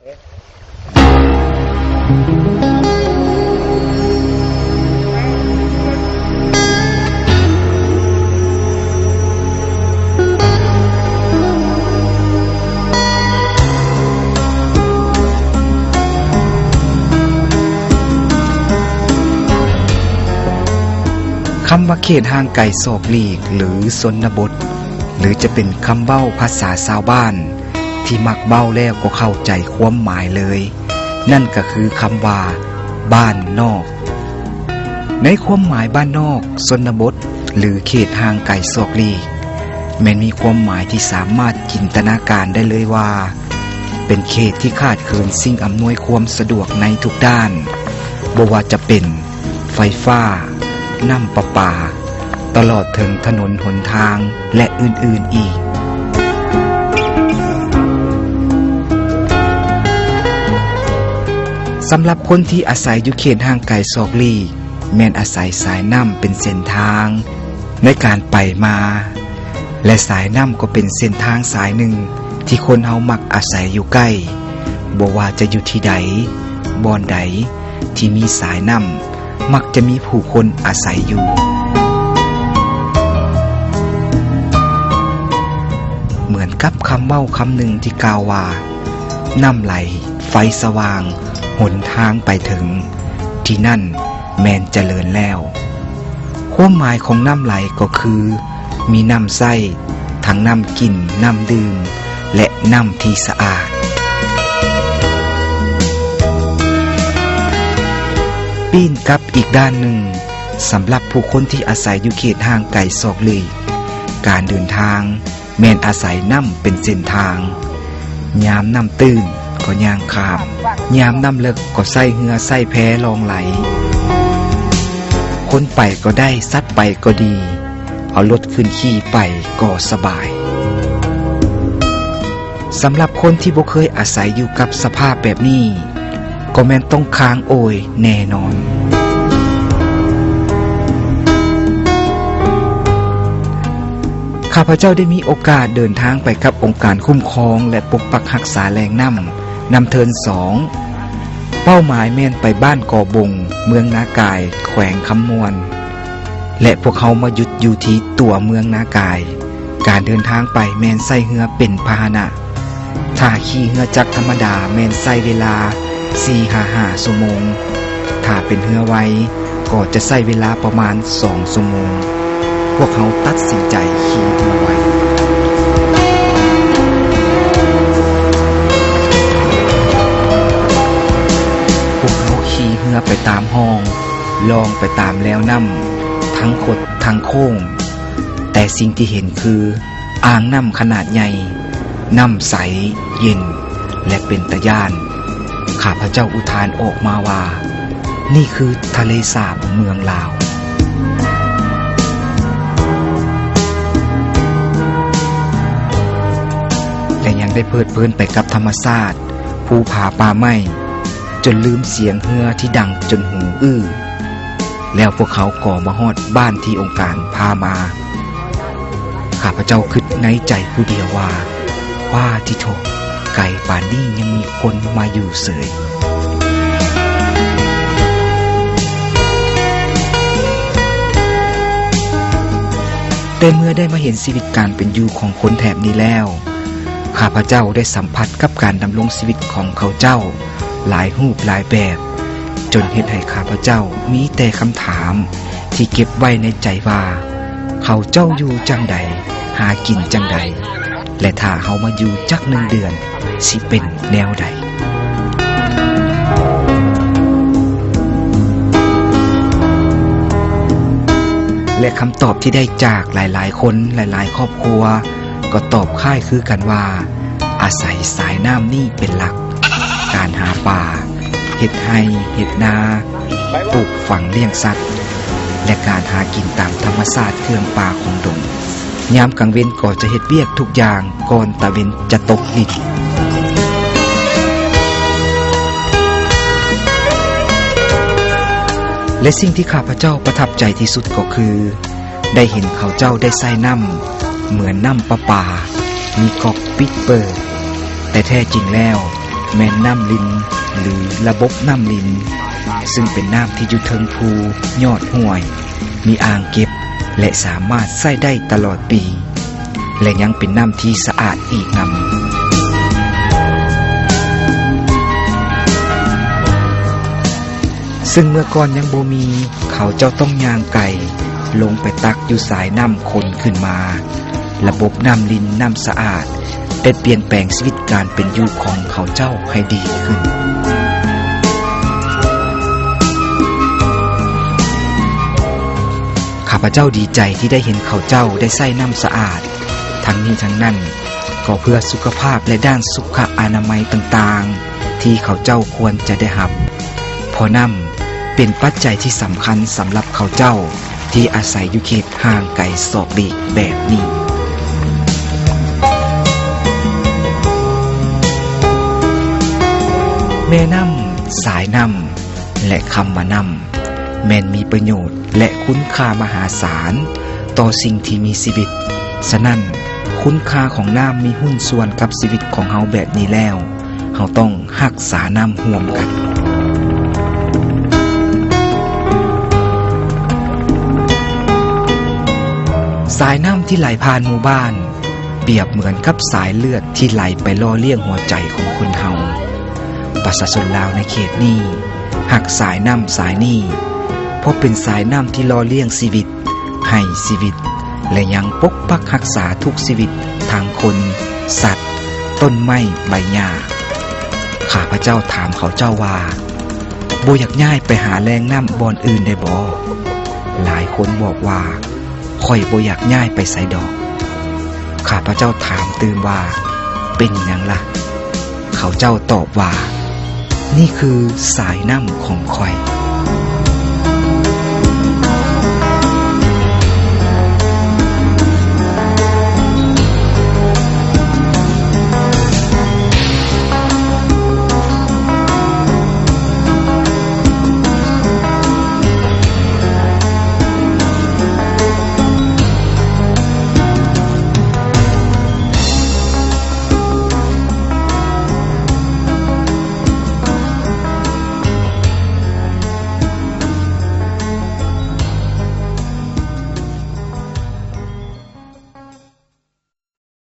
ຄຳວ່າເຂດຫ່າງໄກສອກຫຼີກ ຫຼື ຊົນນະບົດ ຫຼື ຈະເປັນຄຳເວົ້າພາສາຊາວບ້ານ ທີ່ມັກເວົ້າແລ້ວກໍເຂົ້າໃຈຄວາມໝາຍເລີຍ, ນັ້ນກໍຄືຄຳວ່າບ້ານນອກ. ໃນຄວາມໝາຍບ້ານນອກ, ຊົນນະບົດ ຫຼື ເຂດຫ່າງໄກສອກຫຼີກ ແມ່ນມີຄວາມໝາຍທີ່ສາມາດຈິນຕະນາການໄດ້ເລີຍວ່າ ເປັນເຂດທີ່ຂາດເຂີນສິ່ງອຳນວຍຄວາມສະດວກໃນທຸກດ້ານ, ບໍ່ວ່າຈະເປັນ ໄຟຟ້າ, ນ້ຳປະປາ, ຕະຫຼອດເຖິງຖະໜົນຫົນທາງ ແລະ ອື່ນໆອີກ. ສຳລັບຄົນທີ່ອາໄສຢູ່ເຂດຫ່າງໄກສອກຫຼີກ ແມ່ນອາໄສສາຍນ້ຳເປັນເສັ້ນທາງໃນການໄປມາ ແລະ ສາຍນ້ຳກໍເປັນເສັ້ນທາງສາຍໜຶ່ງທີ່ຄົນເຮົາມັກອາໄສຢູ່ໃກ້, ບໍ່ວ່າຈະຢູ່ທີ່ໃດ, ບ່ອນໃດ ທີ່ມີສາຍນ້ຳ ມັກຈະມີຜູ້ຄົນອາໄສຢູ່. ເໝືອນກັບຄຳເວົ້າຄຳໜຶ່ງທີ່ກ່າວວ່າ ນ້ຳໄຫຼ ໄຟສະຫວ່າງ ຫົນທາງໄປເຖິງ ທີ່ນັ້ນແມ່ນຈະເລີນແລ້ວ. ຄວາມໝາຍຂອງນ້ຳໄຫຼກໍຄື ມີນ້ຳໃຊ້ ທັງນ້ຳກິນ, ນ້ຳດື່ມ ແລະ ນ້ຳທີ່ສະອາດ. ປີ້ນກັບອີກດ້ານໜຶ່ງ, ສຳລັບຜູ້ຄົນທີ່ອາໄສຢູ່ເຂດຫ່າງໄກສອກຫຼີກ, ການເດີນທາງ ແມ່ນອາໄສນ້ຳເປັນເສັ້ນທາງ. ຍາມນ້ຳຕື້ນກໍຍ່າງຂ້າມ, ຍາມນ້ຳເລິກກໍໃຊ້ເຮືອໃຊ້ແພລ່ອງໄຫຼ. ຄົນໄປກໍໄດ້, ສັດໄປກໍດີ, ເອົາລົດຂຶ້ນຂີ່ໄປກໍສະບາຍ. ສຳລັບຄົນທີ່ບໍ່ເຄີຍອາໄສຢູ່ກັບສະພາບແບບນີ້, ກໍແມ່ນຕ້ອງຄ້າງໂອຍແນ່ນອນ. ຂ້າພະເຈົ້າໄດ້ມີໂອກາດເດີນທາງໄປກັບອົງການຄຸ້ມຄອງ ແລະ ປົກປັກຮັກສາແຫຼ່ງນ້ຳ ນ້ຳເທີນສອງ. ເປົ້າໝາຍແມ່ນໄປບ້ານກໍບົງ, ເມືອງນາກາຍ, ແຂວງຄຳມ່ວນ ແລະ ພວກເຮົາມາຢຸດຢູ່ທີ່ຕົວເມືອງນາກາຍ. ການເດີນທາງໄປແມ່ນໃຊ້ເຮືອເປັນພາຫະນະ. ຖ້າຂີ່ເຮືອຈັກທຳມະດາແມ່ນໃຊ້ເວລາສີ່ຫາຫ້າຊົ່ວໂມງ. ຖ້າເປັນເຮືອໄວກໍຈະໃຊ້ເວລາປະມານສອງຊົ່ວໂມງ. ພວກເຮົາຕັດສິນໃຈຂີ່ເຮືອໄວ. ພວກເຮົາຂີ່ເຮືອໄປຕາມຮ່ອງ, ລ່ອງໄປຕາມແລວນ້ຳ, ທັງຄົດທັງໂຄ້ງ. ແຕ່ສິ່ງທີ່ເຫັນຄື ອ່າງນ້ຳຂະໜາດໃຫຍ່, ນ້ຳໃສ, ເຢັນ ແລະ ເປັນຕາຢ້ານ. ຂ້າພະເຈົ້າອຸທານອອກມາວ່າ, ນີ້ຄືທະເລສາບເມືອງລາວ. ແລະ ຍັງໄດ້ເພີດເພີນໄປກັບທຳມະຊາດ, ພູຜາປ່າໄມ້, ຈົນລືມສຽງເຮືອທີ່ດັງຈົນຫູອື້. ແລ້ວພວກເຂົາກໍມາຮອດບ້ານທີ່ອົງການພາມາ. ຂ້າພະເຈົ້າຄິດໃນໃຈຜູ້ດຽວວ່າ, ປາຕິໂທ, ໄກປານນີ້ຍັງມີຄົນມາຢູ່ເສີຍ. ແຕ່ເມື່ອໄດ້ມາເຫັນຊີວິດການເປັນຢູ່ຂອງຄົນແຖບນີ້ແລ້ວ, ຂ້າພະເຈົ້າໄດ້ສຳຜັດກັບການດຳລົງຊີວິດຂອງເຂົາເຈົ້າ ຫຼາຍຮູບຫຼາຍແບບ, ຈົນເຮັດໃຫ້ຂ້າພະເຈົ້າມີແຕ່ຄຳຖາມທີ່ເກັບໄວ້ໃນໃຈວ່າ ເຂົາເຈົ້າຢູ່ຈັ່ງໃດ, ຫາກິນຈັ່ງໃດ, ແລະ ຖ້າເຮົາມາຢູ່ຈັກໜຶ່ງເດືອນ ຊິເປັນແນວໃດ? ແລະ ຄຳຕອບທີ່ໄດ້ຈາກຫຼາຍໆຄົນ, ຫຼາຍໆຄອບຄົວ ກໍຕອບຄ້າຍຄືກັນວ່າ ອາໄສສາຍນ້ຳນີ້ເປັນຫຼັກ, ການຫາປາ, ເຮັດໄຮ່ເຮັດນາ, ປູກຝັງລ້ຽງສັດ ແລະ ການຫາກິນຕາມທຳມະຊາດເຄື່ອງປ່າຂອງດົງ. ຍາມກາງເວັນກໍຈະເຮັດວຽກທຸກຢ່າງກ່ອນຕາເວັນຈະຕົກດິນ. ແລະ ສິ່ງທີ່ຂ້າພະເຈົ້າປະທັບໃຈທີ່ສຸດກໍຄື ໄດ້ເຫັນເຂົາເຈົ້າໄດ້ໃຊ້ນ້ຳເໝືອນນ້ຳປະປາ, ມີກອກປິດເປີດ, ແຕ່ແທ້ຈິງແລ້ວ ແມ່ນນ້ຳລິນ ຫຼື ລະບົບນ້ຳລິນ, ຊຶ່ງເປັນນ້ຳທີ່ຢູ່ເທິງພູ, ຍອດຫ້ວຍ, ມີອ່າງເກັບ ແລະ ສາມາດໃຊ້ໄດ້ຕະຫຼອດປີ ແລະ ຍັງເປັນນ້ຳທີ່ສະອາດອີກນຳ. ຊຶ່ງເມື່ອກ່ອນຍັງບໍ່ມີ, ເຂົາເຈົ້າຕ້ອງຍ່າງໄກ ລົງໄປຕັກຢູ່ສາຍນ້ຳຂົນຂຶ້ນມາ. ລະບົບນ້ຳລິນ, ນ້ຳສະອາດ ໄດ້ປ່ຽນແປງຊີວິດການເປັນຢູ່ຂອງເຂົາເຈົ້າໃຫ້ດີຂຶ້ນ. ຂ້າພະເຈົ້າດີໃຈທີ່ໄດ້ເຫັນເຂົາເຈົ້າໄດ້ໃຊ້ນ້ຳສະອາດ. ທັງນີ້ທັງນັ້ນ ກໍເພື່ອສຸຂະພາບ ແລະ ດ້ານສຸຂະອະນາໄມຕ່າງໆ ທີ່ເຂົາເຈົ້າຄວນຈະໄດ້ຮັບ, ເພາະນ້ຳເປັນປັດໄຈທີ່ສຳຄັນສຳລັບເຂົາເຈົ້າທີ່ອາໄສຢູ່ເຂດຫ່າງໄກສອກຫຼີກແບບນີ້. ແມ່ນ້ຳ, ສາຍນ້ຳ ແລະ ຄຳວ່ານ້ຳ ແມ່ນມີປະໂຫຍດ ແລະ ຄຸນຄ່າມະຫາສານຕໍ່ສິ່ງທີ່ມີຊີວິດ. ສະນັ້ນ, ຄຸນຄ່າຂອງນ້ຳມີຫຸ້ນສ່ວນກັບຊີວິດຂອງເຮົາແບບນີ້ແລ້ວ, ເຮົາຕ້ອງຮັກສານ້ຳຮ່ວມກັນ. ສາຍນ້ຳທີ່ໄຫຼຜ່ານໝູ່ບ້ານ ປຽບເໝືອນກັບສາຍເລືອດທີ່ໄຫຼໄປຫຼໍ່ລ້ຽງຫົວໃຈຂອງຄົນເຮົາ. ປະຊາຊົນລາວໃນເຂດນີ້ ຮັກສາຍນ້ຳສາຍນີ້ ເພາະເປັນສາຍນ້ຳທີ່ຫຼໍ່ລ້ຽງຊີວິດ, ໃຫ້ຊີວິດ ແລະ ຍັງປົກປັກຮັກສາທຸກຊີວິດ, ທັງຄົນ, ສັດ, ຕົ້ນໄມ້, ໃບຫຍ້າ. ຂ້າພະເຈົ້າຖາມເຂົາເຈົ້າວ່າ, ບໍ່ຢາກຍ້າຍໄປຫາແຫຼ່ງນ້ຳບ່ອນອື່ນໄດ້ບໍ່? ຫຼາຍຄົນບອກວ່າ, ຂ້ອຍບໍ່ຢາກຍ້າຍໄປໃສດອກ. ຂ້າພະເຈົ້າຖາມຕື່ມວ່າ, ເປັນຫຍັງລະ? ເຂົາເຈົ້າຕອບວ່າ, ນີ້ຄືສາຍນ້ຳຂອງຂ້ອຍ.